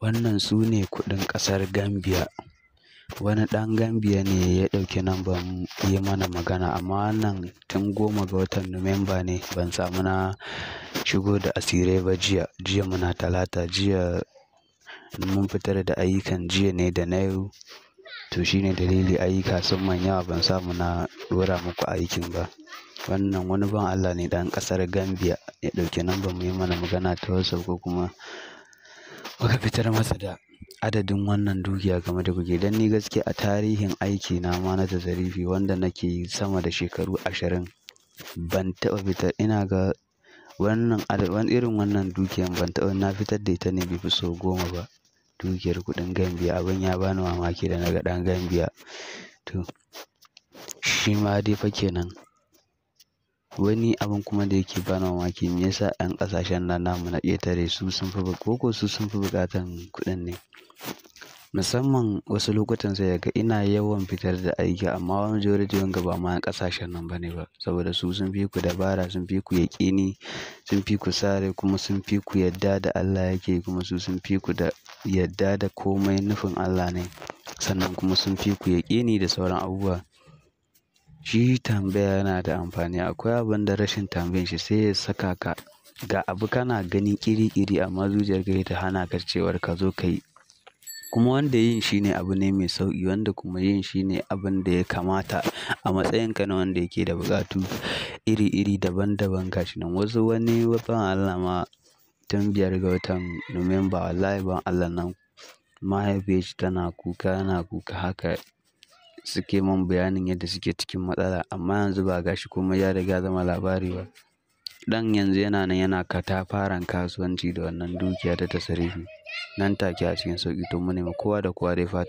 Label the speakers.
Speaker 1: Wannan su ne kuɗin ƙasar Gambia. Wani ɗan Gambia ne ya ɗauki namban mu ya mana magana, amma wannan tun 10 ga watan Nuwamba ne, ban samu na shigo da asirai ba jiya. Jiya muna Talata, jiya mun fitar da ayyukan jiya ne da na yau. To shine dalili, ayyuka sun man yawa, ban samu na ɗora muku aikin ba. Wannan wani bawan Allah ne ɗan ƙasar Gambia ya ɗauki namban mu ya mana magana ta WhatsApp, ko kuma muka fitar masa da adadin wannan dukiya game da kuke. Dan ni gaskiya a tarihin aiki na ma na tasarifi wanda nake yi sama da shekaru 20, ban taɓa fitar, ina ga wannan wani irin wannan dukiyan ban taɓa na fitar da ita ne bai fi sau 10 ba. Dukiyar kuɗin Gambia, abin ya bani mamaki da naga ɗan Gambia. To shi ma dai fa kenan. Wani abin kuma da yake bani mamaki, me yasa 'yan ƙasashen nan namu na ƙetare su sun fi koko su sun fi buƙatan kuɗin ne? Musamman wasu lokutan sai ga ina yawan fitar da aiki, amma majority wanga ba ma 'yan ƙasashen nan bane ba, saboda su sun fi ku dabara, sun fi ku yaƙini, sun fi ku sare, kuma sun fi ku yadda da Allah yake, kuma su sun fi ku da yadda da komai nufin Allah ne, sannan kuma sun fi ku yaƙini da sauran abubuwa. Shi tambaya yana da amfani. Akwai abin da rashin tambayan shi sai ya saka ka ga abu kana gani ƙiri-ƙiri, amma zuciyarka ta hana ka cewar ka zo ka yi. Kuma wanda yin shi ne abu ne mai sauƙi, wanda kuma yin shi ne abin da ya kamata a matsayinka na wanda yake da buƙatu iri-iri, daban-daban, gashi nan. Wasu, wani bawan Allah ma tun 5 ga watan Nuwamba, wallahi bawan Allah nan mahaifiyar shi tana kuka, yana kuka, haka suke mun bayanin yadda suke cikin matsala, amma yanzu ba gashi komai ya riga zama labari ba. Ɗan yanzu yana nan yana katafaren kasuwanci da wannan dukiya ta tasarifi nan take a cikin sauƙi. To mu nemi kowa da kowa dai fata.